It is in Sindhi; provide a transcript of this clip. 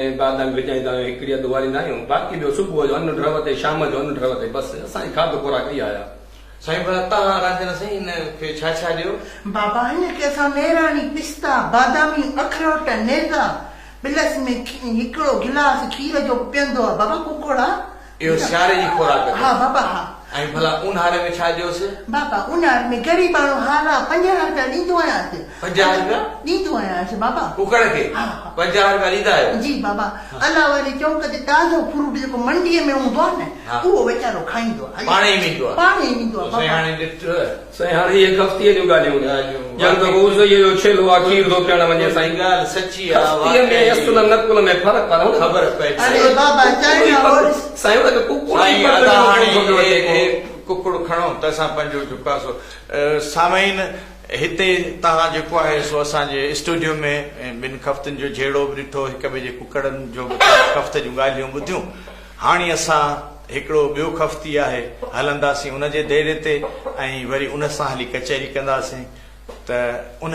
۽ بادام وجهائيندا آهيون هڪڙي اڌ اٻاريندا آهيون باقي ٻيو صبح جو ان ڍرو تي شام جو ان ڍرو تي بس اسان جي کاڌ خوراڪ اها آهي. سائين ڀلا توهان رانجهن سائين هن کي ڇا ڇا ڏيو؟ بابا هن کي اسان نيراني، پستا، باداميون، اخروٽ، نيزا، پلس ۾ هڪڙو گلاس کير جو به پيئندو آهي بابا ڪڪڙ آ. اهو سياري جي خوراڪ اٿس. ها بابا ها. ۽ ڀلا اونهاري ۾ ڇا ڏيوس؟ بابا اونهاري ۾ غريباڻو حال آ 50 رپيا ڏيندو آهيانس. 50 رپيا؟ ڏيندو آهيانس بابا. ڪڪڙ کي؟ ها ها. 50 رپيا ڏيندا آهيو؟ جي بابا. الله واري چونڪ تي تازو فروٽ جيڪو منڊيء ۾ هوندو آ نه اهو ويچارو کائيندو آ. پاڻ ئي ويندو آ؟ پاڻ ئي ويندو آ بابا. سائين هاڻي ڏٺ. سائين هاڻي اهي خفتيء جون ڳالهيون ڄڻ ته ڪو عزيء جو ڇيلو آ کير ٿو پيئڻ وڃي سائين ڳالهه سچي آ خفتيء ۾ اصل نقل ۾ فرق آ نه خبر پئجي اري بابا چائنا هورس سائين ان کي ڪڪڙ ئي سائين فرق ادا ڏنو هاڻي ڪونه ٿو پيو اچي ڪو. اهي ڪڪڙ کڻو ته اسان پنهنجو جهڪاسو سامعين هتي توهان جيڪو آهي سو اسان جي اسٽوڊيو ۾ ٻن خفتين جو جهيڙو به ڏٺو هڪ ٻئي جي ڪڪڙن جو به خفت جون ڳالهيون ٻڌيون هاڻي اسان هڪڙو ٻيو خفتي آهي، هلنداسين ان جي ديري تي ۽ وري ان سان هلي ڪچهري ڪنداسين ته ان.